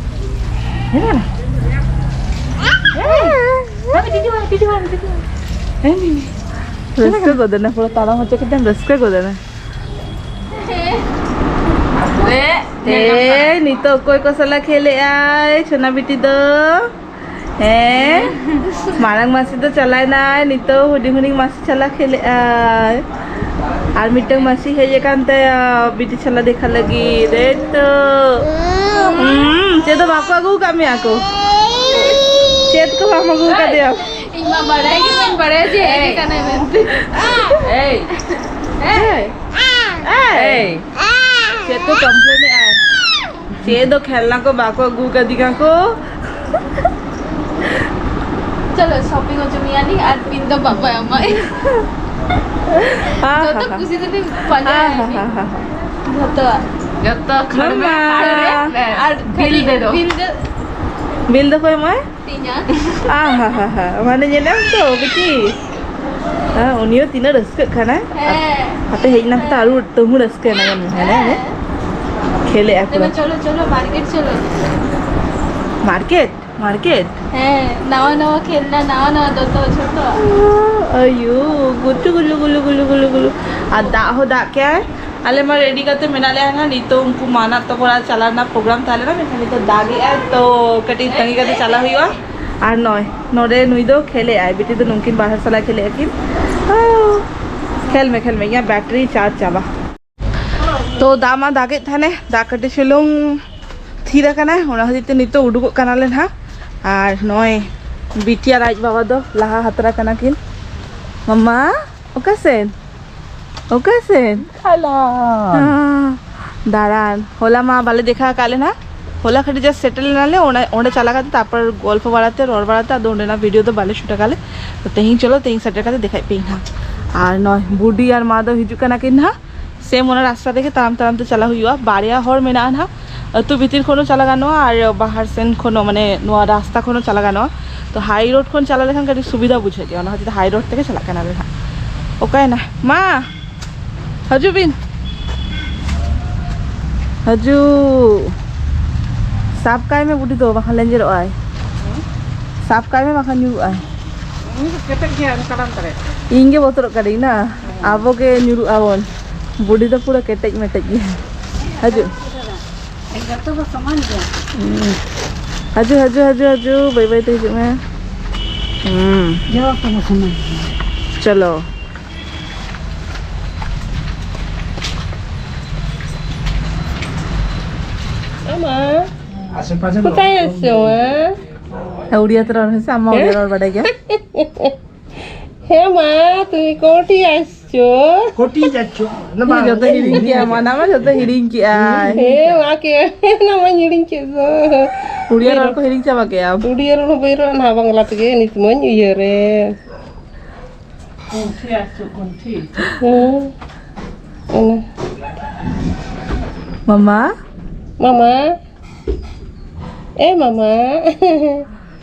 ᱦᱟᱹᱱᱤ ᱫᱚ ᱦᱟᱹᱱᱤ᱾ ᱦᱟᱹᱱᱤ ᱫᱤᱫᱤ ᱵᱟᱝ, ᱫᱤᱫᱤ ᱵᱟᱝ, ᱫᱤᱫᱤ ᱵᱟᱝ᱾ ᱦᱟᱹᱱᱤ᱾ ᱨᱟᱹᱥᱠᱟᱹ ᱜᱚᱫ ᱮᱱᱟ ᱯᱩᱨᱟᱹ, ᱛᱟᱲᱟᱢ ᱦᱚᱪᱚ ᱠᱟᱛᱮᱢ ᱨᱟᱹᱥᱠᱟᱹ ᱜᱚᱫ ᱮᱱᱟ᱾ ᱮ, ᱱᱤᱛᱚᱜ ᱚᱠᱚᱭ ᱠᱚ ᱥᱟᱞᱟᱜ ᱠᱷᱮᱞᱮᱜ ᱟᱭ ᱪᱷᱳᱱᱟ ᱵᱤᱴᱤ ᱫᱚ? ᱦᱮᱸ, ᱢᱟᱨᱟᱝ ᱢᱟᱹᱥᱤ ᱫᱚ ᱪᱟᱞᱟᱭᱱᱟᱭ, ᱱᱤᱛᱚᱜ ᱦᱩᱰᱤᱧ ᱦᱩᱰᱤᱧ ᱢᱟᱹᱥᱤ ᱪᱷᱟᱞᱟ ᱠᱷᱮᱞᱮᱜᱼᱟᱭ᱾ ᱟᱨ ᱢᱤᱫᱴᱟᱝ ᱢᱟᱹᱥᱤ ᱦᱮᱡ ᱟᱠᱟᱱ ᱛᱟᱭᱟ ᱵᱤᱴᱤ ᱪᱷᱟᱞᱟ ᱫᱮᱠᱷᱟ ᱞᱟᱹᱜᱤᱫ᱾ ᱮᱭ ᱛᱚ᱾ ᱦᱩᱸ, ᱪᱮᱫ ᱫᱚ ᱵᱟᱠᱚ ᱟᱹᱜᱩ ᱟᱠᱟᱫ ᱢᱮᱭᱟ ᱠᱚ? ᱪᱮᱫ ᱠᱚ ᱵᱟᱢ ᱟᱹᱜᱩ ᱟᱠᱟᱫᱮᱭᱟ? ᱤᱧ ᱢᱟ ᱵᱟᱲᱟᱭ ᱜᱮ ᱵᱟᱹᱧ ᱵᱟᱲᱟᱭᱟ ᱡᱮ ᱦᱮᱡ ᱟᱠᱟᱱᱟᱭ ᱢᱮᱱᱛᱮ᱾ ᱮᱭ᱾ ᱮᱭ᱾ ᱮᱭ᱾ ᱪᱮᱫ ᱠᱚ ᱠᱚᱢᱯᱞᱮᱱ ᱮᱜᱼᱟᱭ? ᱪᱮᱫ ᱫᱚ ᱠᱷᱮᱞᱱᱟ ᱠᱚ ᱵᱟᱠᱚ ᱟᱹᱜᱩ ᱟᱠᱟᱫᱤᱧᱟ ᱠᱚ? ᱪᱚᱞᱚ, ᱥᱚᱯᱤᱝ ᱦᱚᱪᱚ ᱢᱮᱭᱟ ᱞᱤᱧ ᱟᱨ ᱵᱤᱞ ᱫᱚ ᱵᱟᱵᱟᱭ ᱮᱢᱟᱭ᱾ ᱡᱚᱛᱚ ᱠᱩᱥᱤ ᱛᱮᱞᱤᱧ ᱯᱟᱸᱡᱟᱭᱟ ᱞᱤᱧ᱾ ᱡᱚᱛᱚᱣᱟᱜ᱾ ᱡᱚᱛᱚ ᱠᱷᱟᱹᱲ ᱢᱮ, ᱢᱟᱢᱟ᱾ ᱠᱷᱟᱹᱲ ᱢᱮ᱾ ᱟᱨ ᱵᱤᱞ ᱠᱷᱟᱹᱞᱤ ᱫᱮ ᱫᱚ᱾ ᱵᱤᱞ ᱫᱚ ᱵᱤᱞ ᱫᱚ ᱚᱠᱚᱭ ᱮᱢᱟᱭ? ᱛᱤᱧᱟ᱾ ᱟᱦᱟ ᱦᱟ ᱦᱟ, ᱢᱟᱱᱮ ᱧᱮᱞᱮᱢ ᱛᱚ ᱵᱤᱴᱤ? ᱦᱮᱸ, ᱩᱱᱤ ᱦᱚᱸ ᱛᱤᱱᱟᱹᱜ ᱨᱟᱹᱥᱠᱟᱹᱜ ᱠᱟᱱᱟᱭ᱾ ᱦᱮᱸ᱾ ᱟᱯᱮ ᱦᱮᱡ ᱮᱱᱟ ᱯᱮ ᱛᱚ ᱟᱨ ᱛᱟᱹᱦᱩ ᱨᱟᱹᱥᱠᱟᱹ ᱮᱱᱟ ᱧᱮᱞ ᱢᱮ, ᱦᱮᱸ, ᱦᱮᱸ᱾ ᱠᱷᱮᱞᱮᱜᱼᱟ ᱠᱚ᱾ ᱪᱚᱞᱚ, ᱪᱚᱞᱚ, ᱢᱟᱨᱠᱮᱴ ᱪᱚᱞᱚ᱾ ᱢᱟᱨᱠᱮᱴ? ᱢᱟᱨᱠᱮᱴ? ᱦᱮᱸ, ᱱᱟᱣᱟ ᱱᱟᱣᱟ ᱠᱷᱮᱞᱱᱟ, ᱱᱟᱣᱟ ᱱᱟᱣᱟ ᱫᱚᱛᱚ, ᱡᱷᱚᱛᱚ᱾ ᱟᱭᱳ, ᱜᱩᱪᱩ ᱜᱩᱞᱩ ᱜᱩᱞᱩ ᱜᱩᱞᱩ ᱜᱩᱞᱩ ᱜᱩᱞᱩ᱾ ᱟᱨ ᱫᱟᱜ ᱦᱚᱸ ᱫᱟᱜ ᱠᱮᱜᱼᱟᱭ᱾ ᱟᱞᱮ ᱢᱟ ᱨᱮᱰᱤ ᱠᱟᱛᱮ ᱢᱮᱱᱟᱜ ᱞᱮᱭᱟ ᱱᱟᱦᱟᱜ᱾ ᱱᱤᱛᱚᱜ ᱩᱱᱠᱩ ᱢᱟᱱᱟ ᱛᱟᱠᱚ ᱚᱲᱟᱜ ᱪᱟᱞᱟᱜ ᱨᱮᱱᱟᱜ ᱯᱨᱳᱜᱨᱟᱢ ᱛᱟᱦᱮᱸ ᱞᱮᱱᱟ, ᱢᱮᱱᱠᱷᱟᱱ ᱱᱤᱛᱚᱜ ᱫᱟᱜᱮᱜᱼᱟᱭ, ᱛᱚ ᱠᱟᱹᱴᱤᱡ ᱛᱟᱺᱜᱤ ᱠᱟᱛᱮ ᱪᱟᱞᱟᱜ ᱦᱩᱭᱩᱜᱼᱟ᱾ ᱟᱨ ᱱᱚᱜᱼᱚᱭ ᱱᱚᱰᱮ ᱱᱩᱭ ᱫᱚ ᱠᱷᱮᱞᱮᱜᱼᱟᱭ, ᱵᱤᱴᱤ ᱫᱚ ᱱᱩᱝᱠᱤᱱ ᱵᱟᱦᱨᱮ ᱥᱟᱞᱟ ᱠᱷᱮᱞᱮᱜᱼᱟ ᱠᱤᱱ᱾ ᱠᱷᱮᱞ ᱢᱮ, ᱠᱷᱮᱞ ᱢᱮ, ᱤᱧᱟᱹᱜ ᱵᱮᱴᱨᱤ ᱪᱟᱨᱡᱽ ᱪᱟᱵᱟ᱾ ᱛᱚ ᱫᱟᱜ ᱢᱟ ᱫᱟᱜᱮᱫ ᱛᱟᱦᱮᱱᱮ, ᱫᱟᱜ ᱠᱟᱹᱴᱤᱡ ᱪᱩᱞᱩᱝ ᱛᱷᱤᱨ ᱟᱠᱟᱱᱟ, ᱚᱱᱟ ᱠᱷᱟᱹᱛᱤᱨ ᱛᱮ ᱱᱤᱛᱚᱜ ᱩᱰᱩᱠᱚᱜ ᱠᱟᱱᱟᱞᱮ ᱱᱟᱦᱟᱜ᱾ ᱟᱨ ᱱᱚᱜᱼᱚᱭ ᱵᱤᱴᱤ ᱟᱨ ᱟᱡ ᱵᱟᱵᱟ ᱫᱚ ᱞᱟᱦᱟ ᱦᱟᱛᱟᱨ ᱟᱠᱟᱱᱟ ᱠᱤᱱ᱾ ᱢᱟᱢᱟ, ᱚᱠᱟ ᱥᱮᱱ? ᱚᱠᱟ ᱥᱮᱱ? ᱫᱟᱬᱟᱱ᱾ ᱦᱮᱸ, ᱫᱟᱬᱟᱱ᱾ ᱦᱚᱞᱟ ᱢᱟ ᱵᱟᱞᱮ ᱫᱮᱠᱷᱟ ᱟᱠᱟᱫ ᱞᱮ ᱱᱟᱦᱟᱜ᱾ ᱦᱚᱞᱟ ᱠᱷᱟᱹᱞᱤ just ᱥᱮᱴᱮᱨ ᱞᱮᱱᱟᱞᱮ, ᱚᱸᱰᱮ, ᱚᱸᱰᱮ ᱪᱟᱞᱟᱣ ᱠᱟᱛᱮ, ᱛᱟᱨᱯᱚᱨ ᱜᱚᱞᱯᱚ ᱵᱟᱲᱟᱛᱮ, ᱨᱚᱲ ᱵᱟᱲᱟᱛᱮ, ᱟᱫᱚ ᱚᱸᱰᱮᱱᱟᱜ ᱵᱷᱤᱰᱤᱭᱳ ᱫᱚ ᱵᱟᱞᱮ ᱥᱩᱴ ᱟᱠᱟᱫ ᱞᱮ᱾ ᱛᱚ ᱛᱮᱦᱮᱧ ᱪᱚᱞᱚ, ᱛᱮᱦᱮᱧ ᱥᱮᱴᱮᱨ ᱠᱟᱛᱮ ᱫᱮᱠᱷᱟᱭ ᱯᱮᱭᱟᱹᱧ ᱱᱟᱦᱟᱜ᱾ ᱟᱨ ᱱᱚᱜᱼᱚᱭ ᱵᱩᱰᱤ ᱟᱨ ᱢᱟ ᱫᱚ ᱦᱤᱡᱩᱜ ᱠᱟᱱᱟ ᱠᱤᱱ ᱱᱟᱦᱟᱜ᱾ ᱥᱮᱢ ᱚᱱᱟ ᱨᱟᱥᱛᱟ ᱛᱮᱜᱮ ᱛᱟᱲᱟᱢ ᱛᱟᱲᱟᱢ ᱛᱮ ᱪᱟᱞᱟᱜ ᱦᱩᱭᱩᱜᱼᱟ᱾ ᱵᱟᱨᱭᱟ ᱦᱚᱨ ᱢᱮᱱᱟᱜᱼᱟ ᱱᱟᱦᱟᱜ, ᱟᱹᱛᱩ ᱵᱷᱤᱛᱤᱨ ᱠᱷᱚᱱ ᱦᱚᱸ ᱪᱟᱞᱟᱜ ᱜᱟᱱᱚᱜᱼᱟ ᱟᱨ ᱵᱟᱦᱟᱨ ᱥᱮᱱ ᱠᱷᱚᱱ ᱦᱚᱸ, ᱢᱟᱱᱮ ᱱᱚᱣᱟ ᱨᱟᱥᱛᱟ ᱠᱷᱚᱱ ᱦᱚᱸ ᱪᱟᱞᱟᱜ ᱜᱟᱱᱚᱜᱼᱟ᱾ ᱛᱚ ᱦᱟᱭ ᱨᱳᱰ ᱠᱷᱚᱱ ᱪᱟᱞᱟᱣ ᱞᱮᱠᱷᱟᱱ ᱠᱟᱹᱴᱤᱡ ᱥᱩᱵᱤᱫᱷᱟ ᱵᱩᱡᱷᱟᱹᱜ ᱜᱮᱭᱟ, ᱚᱱᱟ ᱠᱷᱟᱹᱛᱤᱨ ᱛᱮ ᱦᱟᱭ ᱨᱳᱰ ᱛᱮᱜᱮ ᱪᱟᱞᱟᱜ ᱠᱟᱱᱟᱞᱮ ᱱᱟᱦᱟᱜ᱾ ᱚᱠᱟᱭᱮᱱᱟ ᱢᱟ? ᱦᱤᱡᱩᱜ ᱵᱤᱱ, ᱦᱤᱡᱩᱜ᱾ ᱥᱟᱵ ᱠᱟᱭ ᱢᱮ ᱵᱩᱰᱤ ᱫᱚ, ᱵᱟᱠᱷᱟᱱ ᱞᱮᱸᱡᱮᱨᱚᱜ ᱟᱭ᱾ ᱥᱟᱵ ᱠᱟᱭ ᱢᱮ, ᱵᱟᱠᱷᱟᱱ ᱧᱩᱨᱩᱜ ᱟᱭ᱾ ᱩᱱᱤ ᱫᱚ ᱠᱮᱴᱮᱡ ᱜᱮᱭᱟ, ᱚᱱᱠᱟ ᱵᱟᱢ ᱫᱟᱲᱮᱭᱟᱜᱼᱟ᱾ ᱤᱧ ᱜᱮ ᱵᱚᱛᱚᱨᱚᱜ ᱠᱟᱹᱱᱟᱹᱧ ᱱᱟ, ᱟᱵᱚ ᱜᱮ ᱧᱩᱨᱩᱜ ᱟᱵᱚᱱ᱾ ᱵᱩᱰᱤ ᱫᱚ ᱯᱩᱨᱟᱹ ᱠᱮᱴᱮᱡ ᱢᱮᱴᱮᱡ ᱜᱮᱭᱟ᱾ ᱦᱤᱡᱩᱜ᱾ ᱡᱚᱛᱚ ᱫᱚ ᱥᱚᱢᱟᱱ ᱜᱮᱭᱟ᱾ ᱦᱩᱸ᱾ ᱦᱟᱡᱩ, ᱦᱟᱡᱩ, ᱦᱟᱡᱩ, ᱦᱟᱡᱩ, ᱵᱟᱹᱭ ᱵᱟᱹᱭ ᱛᱮ ᱦᱤᱡᱩᱜ ᱢᱮ᱾ ᱦᱩᱸ᱾ ᱡᱚ ᱠᱚ ᱥᱚᱢᱚᱭ᱾ ᱪᱚᱞᱚ᱾ ᱟᱢᱟ᱾ ᱟᱥᱮ ᱯᱟᱥᱮ ᱠᱚᱛᱟᱭ ᱟᱥᱚ, ᱢᱟ? ᱦᱮᱸ, ᱩᱲᱤᱭᱟ ᱛᱮ ᱨᱚᱲ ᱢᱮᱥᱮ, ᱟᱢ ᱢᱟ ᱩᱲᱤᱭᱟ ᱨᱚᱲ ᱵᱟᱰᱟᱭ ᱜᱮᱭᱟ᱾ ᱦᱮᱸ ᱢᱟ, ᱛᱩᱢᱤ ᱠᱳᱴᱤ ᱟᱥ ᱪᱚ᱾ ᱠᱳᱴᱤ ᱡᱟᱪᱪᱚ᱾ ᱚᱱᱟ ᱢᱟ ᱡᱚᱛᱚ ᱦᱤᱲᱤᱧ ᱠᱮᱜᱼᱟ, ᱢᱟᱱᱟ ᱢᱟ ᱡᱚᱛᱚ ᱦᱤᱲᱤᱧ ᱠᱮᱜᱼᱟᱭ᱾ ᱦᱮᱸ, ᱢᱟ ᱠᱮ, ᱚᱱᱟ ᱢᱟᱧ ᱦᱤᱲᱤᱧ ᱠᱮᱫ ᱫᱚ᱾ ᱩᱲᱤᱭᱟ ᱨᱚᱲ ᱠᱚ ᱦᱤᱲᱤᱧ ᱪᱟᱵᱟ ᱠᱮᱜᱼᱟᱢ? ᱩᱲᱤᱭᱟ ᱨᱚᱲ ᱦᱚᱸ ᱵᱟᱹᱧ ᱨᱚᱲᱟ ᱱᱟᱦᱟᱜ, ᱵᱟᱝᱞᱟ ᱛᱮᱜᱮ ᱱᱤᱛ ᱢᱟᱧ ᱩᱭᱦᱟᱹᱨᱮ᱾ ᱦᱮᱸ, ᱚᱱᱟ᱾ ᱢᱟᱢᱟ? ᱢᱟᱢᱟ? ᱮ ᱢᱟᱢᱟ᱾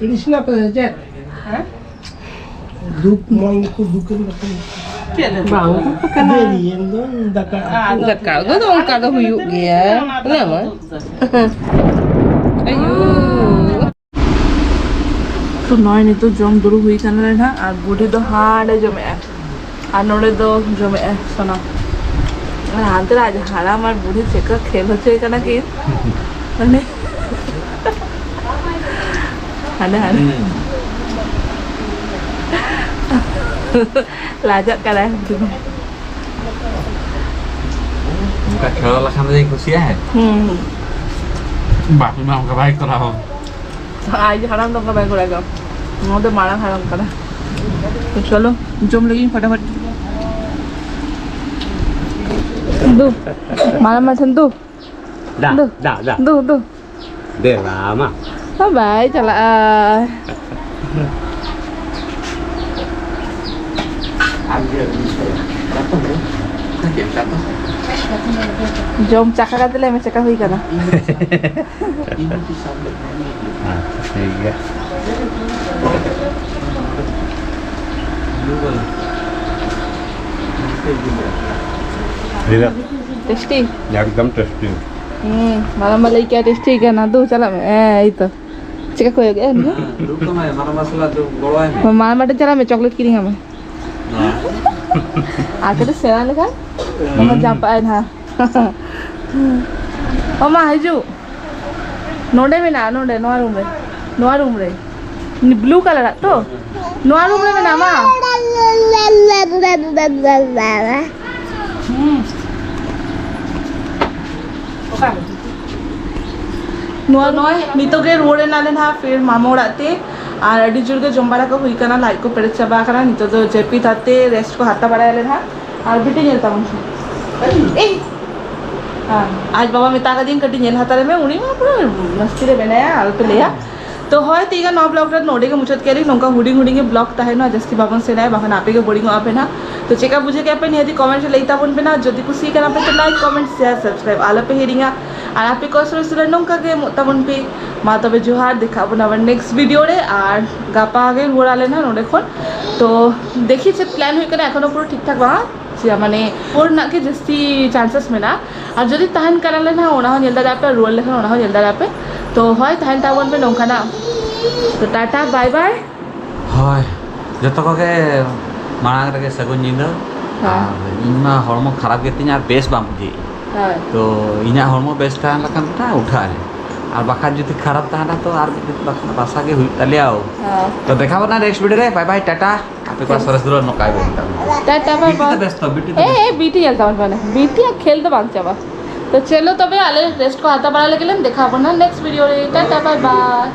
ᱟᱹᱲᱤᱥ ᱮᱱᱟ ᱯᱮ ᱥᱮ ᱪᱮᱫ? ᱦᱮᱸ? ᱫᱩᱠ ᱢᱚᱱ ᱠᱚ ᱫᱩᱠ ᱮᱱ ᱛᱟᱯᱮ᱾ ᱪᱮᱫ ᱞᱮ ᱵᱟᱝ ᱫᱩᱠ ᱠᱟᱱᱟ? ᱫᱮᱨᱤᱭᱮᱱ ᱫᱚ ᱫᱟᱠᱟ ᱩᱛᱩ᱾ ᱫᱟᱠᱟ ᱩᱛᱩ ᱫᱚ ᱚᱱᱠᱟ ᱫᱚ ᱦᱩᱭᱩᱜ ᱜᱮᱭᱟ᱾ ᱚᱱᱟ ᱢᱟ᱾ ᱟᱭᱳ᱾ ᱛᱚ ᱱᱚᱜᱼᱚᱭ ᱱᱤᱛᱚᱜ ᱡᱚᱢ ᱫᱩᱲᱩᱵ ᱦᱩᱭ ᱠᱟᱱᱟᱞᱮ ᱱᱟᱦᱟᱜ, ᱟᱨ ᱵᱩᱰᱷᱤ ᱫᱚ ᱦᱟᱸᱰᱮ ᱡᱚᱢᱮᱜᱼᱟ, ᱟᱨ ᱱᱚᱰᱮ ᱫᱚ ᱡᱚᱢᱮᱜᱼᱟ ᱥᱚᱱᱟ᱾ ᱟᱨ ᱦᱟᱱᱛᱮ ᱨᱮ ᱟᱡ ᱦᱟᱲᱟᱢ ᱟᱨ ᱵᱩᱰᱷᱤ ᱪᱮᱫᱠᱟ ᱠᱷᱮᱞ ᱦᱚᱪᱚᱭ ᱠᱟᱱᱟ ᱠᱤᱱ, ᱢᱟᱱᱮ ᱦᱟᱸᱰᱮ ᱦᱟᱸᱰᱮ᱾ ᱦᱩᱸ᱾ ᱞᱟᱡᱟᱜ ᱠᱟᱱᱟᱭ ᱵᱩᱰᱷᱤ ᱫᱚ᱾ ᱚᱱᱠᱟ ᱠᱷᱮᱞᱟ ᱞᱮᱠᱷᱟᱱ ᱫᱚ ᱠᱩᱥᱤᱭᱟᱜᱼᱟᱭ᱾ ᱦᱩᱸ, ᱦᱩᱸ᱾ ᱵᱟᱯ ᱢᱟ ᱚᱱᱠᱟ ᱵᱟᱭ ᱠᱚᱨᱟᱣᱟ᱾ ᱟᱡ ᱦᱟᱲᱟᱢ ᱫᱚ ᱚᱱᱠᱟ ᱵᱟᱭ ᱠᱚᱨᱟᱣ ᱜᱮᱭᱟ᱾ ᱱᱚᱣᱟ ᱫᱚ ᱢᱟᱨᱟᱝ ᱦᱟᱲᱟᱢ ᱠᱟᱱᱟ᱾ ᱛᱚ ᱪᱚᱞᱚ, ᱡᱚᱢ ᱞᱟᱹᱜᱤᱫ ᱯᱷᱚᱴᱟᱯᱷᱚᱴ᱾ ᱫᱩ, ᱢᱟᱨᱟᱝ ᱢᱟ ᱴᱷᱮᱱ ᱫᱩ᱾ ᱫᱟ, ᱫᱩ, ᱫᱟ, ᱫᱟ᱾ ᱫᱩ, ᱫᱩ᱾ ᱫᱮᱞᱟ ᱢᱟ᱾ ᱵᱟᱭ ᱪᱟᱞᱟᱜᱼᱟ᱾ ᱡᱚᱢ ᱪᱟᱠᱷᱟ ᱠᱟᱛᱮ ᱞᱟᱹᱭ ᱢᱮ, ᱪᱮᱠᱟ ᱦᱩᱭ ᱠᱟᱱᱟ? ᱟᱪᱪᱷᱟ, ᱴᱷᱤᱠ ᱜᱮᱭᱟ᱾ ᱞᱟᱹᱭ ᱫᱟ᱾ ᱴᱮᱥᱴᱤ? ᱮᱠᱫᱚᱢ ᱴᱮᱥᱴᱤ᱾ ᱦᱩᱸ, ᱢᱟᱨᱟᱝ ᱵᱟ ᱞᱟᱹᱭ ᱠᱮᱜᱼᱟ ᱴᱮᱥᱴᱤ ᱠᱟᱱᱟ᱾ ᱫᱩ, ᱪᱟᱞᱟᱜ ᱢᱮ᱾ ᱮᱭ ᱛᱚ᱾ ᱪᱮᱠᱟ ᱠᱚᱭᱚᱜ ᱮᱜᱼᱟ ᱩᱱᱤ ᱫᱚ? ᱦᱮᱸ, ᱫᱩ ᱠᱚ ᱢᱮ, ᱢᱟᱨᱟᱝ ᱵᱟ ᱥᱟᱞᱟᱜ ᱫᱩ ᱜᱚᱲᱚᱣᱟᱭ ᱢᱮ᱾ ᱢᱟᱨᱟᱝ ᱵᱟ ᱴᱷᱮᱱ ᱪᱟᱞᱟᱜ ᱢᱮ, ᱪᱚᱠᱞᱮᱴ ᱠᱤᱨᱤᱧ ᱟᱢᱟᱭ᱾ ᱦᱮᱸ᱾ ᱟᱨ ᱠᱟᱹᱴᱤᱡ ᱥᱮᱬᱟ ᱞᱮᱠᱷᱟᱱ ᱦᱩᱸ᱾ ᱡᱟᱯᱟᱜ ᱟᱭ ᱱᱟᱦᱟᱜ᱾ ᱚ ᱢᱟ, ᱦᱤᱡᱩᱜ᱾ ᱱᱚᱰᱮ ᱢᱮᱱᱟᱜᱼᱟ, ᱱᱚᱰᱮ, ᱱᱚᱣᱟ ᱨᱩᱢ ᱨᱮ, ᱱᱚᱣᱟ ᱨᱩᱢ ᱨᱮ, ᱵᱞᱩ ᱠᱟᱞᱟᱨᱟᱜ ᱛᱚ, ᱱᱚᱣᱟ ᱨᱩᱢ ᱨᱮ ᱢᱮᱱᱟᱜᱼᱟ ᱢᱟ᱾ ᱦᱩᱸ᱾ ᱚᱠᱟ ᱨᱮ? ᱱᱚᱣᱟ ᱱᱚᱜᱼᱚᱭ ᱱᱤᱛᱚᱜ ᱜᱮ ᱨᱩᱣᱟᱹᱲ ᱮᱱᱟᱞᱮ ᱱᱟᱦᱟᱜ ᱯᱷᱤᱨ ᱢᱟᱢᱟ ᱚᱲᱟᱜ ᱛᱮ᱾ ᱟᱨ ᱟᱹᱰᱤ ᱡᱳᱨ ᱜᱮ ᱡᱚᱢ ᱵᱟᱲᱟ ᱠᱚ ᱦᱩᱭ ᱠᱟᱱᱟ, ᱞᱟᱡ ᱠᱚ ᱯᱮᱨᱮᱡ ᱪᱟᱵᱟ ᱟᱠᱟᱱᱟ᱾ ᱱᱤᱛᱚᱜ ᱫᱚ ᱡᱟᱹᱯᱤᱫ ᱟᱛᱮ ᱨᱮᱥᱴ ᱠᱚ ᱦᱟᱛᱟᱣ ᱵᱟᱲᱟᱭᱟᱞᱮ ᱱᱟᱦᱟᱜ᱾ ᱟᱨ ᱵᱤᱴᱤ ᱧᱮᱞ ᱛᱟᱵᱚᱱ ᱯᱮ᱾ ᱮᱭ! ᱟᱨ ᱟᱡ ᱵᱟᱵᱟ ᱢᱮᱛᱟ ᱠᱟᱫᱤᱧ ᱠᱟᱹᱴᱤᱡ ᱧᱮᱞ ᱦᱟᱛᱟᱲᱮ ᱢᱮ, ᱩᱱᱤ ᱢᱟ ᱯᱩᱨᱟᱹ ᱢᱟᱥᱛᱤ ᱨᱮ ᱢᱮᱱᱟᱭᱟ, ᱟᱞᱚᱯᱮ ᱞᱟᱹᱭᱟ᱾ ᱛᱚ ᱦᱳᱭ, ᱛᱤᱦᱤᱧᱟᱜ ᱱᱚᱣᱟ ᱵᱞᱚᱜ ᱨᱮ ᱱᱚᱰᱮ ᱜᱮ ᱢᱩᱪᱟᱹᱫ ᱠᱮᱫ ᱞᱤᱧ᱾ ᱱᱚᱝᱠᱟ ᱦᱩᱰᱤᱧ ᱦᱩᱰᱤᱧ ᱜᱮ ᱵᱞᱚᱜ ᱛᱟᱦᱮᱱᱟ, ᱡᱟᱹᱥᱛᱤ ᱵᱟᱵᱚᱱ ᱥᱮᱬᱟᱭᱟ, ᱵᱟᱠᱷᱟᱱ ᱟᱯᱮ ᱜᱮ ᱵᱳᱨᱤᱝ ᱚᱜᱼᱟ ᱯᱮ ᱱᱟᱦᱟᱜ᱾ ᱛᱚ ᱪᱮᱠᱟ ᱵᱩᱡᱷᱟᱹᱣ ᱠᱮᱫ ᱯᱮ ᱱᱤᱦᱟᱹᱛᱤ ᱠᱚᱢᱮᱱᱴ ᱨᱮ ᱞᱟᱹᱭ ᱛᱟᱵᱚᱱ ᱯᱮ ᱱᱟᱦᱟᱜ᱾ ᱡᱩᱫᱤ ᱠᱩᱥᱤ ᱠᱟᱱᱟ ᱯᱮ ᱛᱚ ᱞᱟᱭᱤᱠ, ᱠᱚᱢᱮᱱᱴ, ᱥᱮᱭᱟᱨ, ᱥᱟᱵᱥᱠᱨᱟᱭᱤᱵ ᱟᱞᱚᱯᱮ ᱦᱤᱲᱤᱧᱟ᱾ ᱟᱨ ᱟᱯᱮ ᱠᱚᱣᱟᱜ ᱥᱚᱨᱮᱥ ᱨᱮ ᱱᱚᱝᱠᱟ ᱜᱮ ᱮᱢᱚᱜ ᱛᱟᱵᱚᱱ ᱯᱮ᱾ ᱢᱟ ᱛᱚᱵᱮ ᱡᱚᱦᱟᱨ, ᱫᱮᱠᱷᱟᱜ ᱟᱵᱚᱱ ᱟᱵᱟᱨ ᱱᱮᱠᱥᱴ ᱵᱷᱤᱰᱤᱭᱳ ᱨᱮ᱾ ᱟᱨ ᱜᱟᱯᱟ ᱜᱮ ᱨᱩᱣᱟᱹᱲ ᱟᱞᱮ ᱱᱟᱦᱟᱜ ᱱᱚᱰᱮ ᱠᱷᱚᱱ᱾ ᱛᱚ ᱫᱮᱠᱷᱤ ᱪᱮᱫ ᱯᱞᱟᱱ ᱦᱩᱭᱩᱜ ᱠᱟᱱᱟ, ᱮᱠᱷᱚᱱᱳ ᱯᱩᱨᱟᱹ ᱴᱷᱤᱠ ᱴᱷᱟᱠ ᱵᱟᱝ᱾ ᱥᱮ ᱢᱟᱱᱮ ᱯᱷᱳᱨ ᱨᱮᱱᱟᱜ ᱜᱮ ᱡᱟᱹᱥᱛᱤ ᱪᱟᱱᱥᱮᱥ ᱢᱮᱱᱟᱜᱼᱟ᱾ ᱟᱨ ᱡᱩᱫᱤ ᱛᱟᱦᱮᱱ ᱠᱟᱱᱟᱞᱮ ᱱᱟᱦᱟᱜ, ᱚᱱᱟ ᱦᱚᱸ ᱧᱮᱞ ᱫᱟᱲᱮᱭᱟᱜᱼᱟ ᱯᱮ, ᱨᱩᱣᱟᱹᱲ ᱞᱮᱠᱷᱟᱱ ᱚᱱᱟ ᱦᱚᱸ ᱧᱮᱞ ᱫᱟᱲᱮᱭᱟᱜᱼᱟ ᱯᱮ᱾ ᱛᱚ ᱦᱳᱭ, ᱛᱟᱦᱮᱱ ᱛᱟᱵᱚᱱ ᱯᱮ ᱱᱚᱝᱠᱟᱱᱟᱜ᱾ ᱛᱚ ᱴᱟᱴᱟ, ᱵᱟᱭ ᱵᱟᱭ᱾ ᱦᱳᱭ, ᱡᱚᱛᱚ ᱠᱚᱜᱮ ᱢᱟᱲᱟᱝ ᱨᱮᱜᱮ ᱥᱟᱹᱜᱩᱱ ᱧᱤᱫᱟᱹ᱾ ᱦᱮᱸ᱾ ᱟᱨ ᱤᱧ ᱢᱟ ᱦᱚᱲᱢᱚ ᱠᱷᱟᱨᱟᱯ ᱜᱮᱛᱤᱧᱟ ᱟᱨ ᱵᱮᱥ ᱵᱟᱝ ᱵᱩᱡᱷᱟᱹᱜ᱾ ᱦᱳᱭ᱾ ᱛᱚ ᱤᱧᱟᱹᱜ ᱦᱚᱲᱢᱚ ᱵᱮᱥ ᱛᱟᱦᱮᱸ ᱞᱮᱠᱷᱟᱱ ᱫᱚ ᱩᱴᱷᱟᱹᱜ ᱟᱞᱮ, ᱟᱨ ᱵᱟᱠᱷᱟᱱ ᱡᱩᱫᱤ ᱠᱷᱟᱨᱟᱯ ᱛᱟᱦᱮᱱᱟ ᱛᱚ ᱟᱨ ᱢᱤᱫ ᱫᱤᱱ ᱵᱟᱠᱷᱟᱱ ᱵᱟᱥᱟ ᱜᱮ ᱦᱩᱭᱩᱜ ᱛᱟᱞᱮᱭᱟ᱾ ᱦᱮᱸ᱾ ᱛᱚ ᱫᱮᱠᱷᱟ ᱵᱚᱱᱟ ᱱᱮᱠᱥᱴ ᱵᱷᱤᱰᱤᱭᱳ ᱨᱮ᱾ ᱵᱟᱭ ᱵᱟᱭ, ᱴᱟᱴᱟ᱾ ᱟᱯᱮ ᱠᱚᱣᱟᱜ ᱥᱚᱨᱮᱥ ᱫᱩᱞᱟᱹᱲ ᱱᱚᱝᱠᱟ ᱜᱮ ᱦᱩᱭᱩᱜ ᱛᱟᱵᱚᱱᱟ᱾ ᱴᱟᱴᱟ, ᱵᱟᱭ ᱵᱤᱴᱤ ᱵᱟᱭ᱾ ᱫᱚ ᱵᱮᱥ ᱛᱚ, ᱵᱤᱴᱤ ᱫᱚ ᱮ, ᱵᱮᱥ ᱮ, ᱛᱚ᱾ ᱵᱤᱴᱤ ᱧᱮᱞ ᱛᱟᱵᱚᱱ ᱯᱮ ᱢᱟᱱᱮ, ᱵᱤᱴᱤᱭᱟᱜ ᱠᱷᱮᱞ ᱫᱚ ᱵᱟᱝ ᱪᱟᱵᱟ᱾ ᱛᱚ ᱪᱚᱞᱚ ᱛᱚᱵᱮ ᱟᱞᱮ ᱨᱮᱥᱴ ᱠᱚ ᱦᱟᱛᱟᱣ ᱵᱟᱲᱟ ᱞᱮᱜᱮ ᱞᱮ, ᱫᱮᱠᱷᱟ ᱵᱚᱱᱟ ᱱᱮᱠᱥᱴ ᱵᱷᱤᱰᱤᱭᱳ ᱨᱮ᱾ ᱴᱟᱴᱟ, ᱵᱟᱭ ᱵᱟᱭ᱾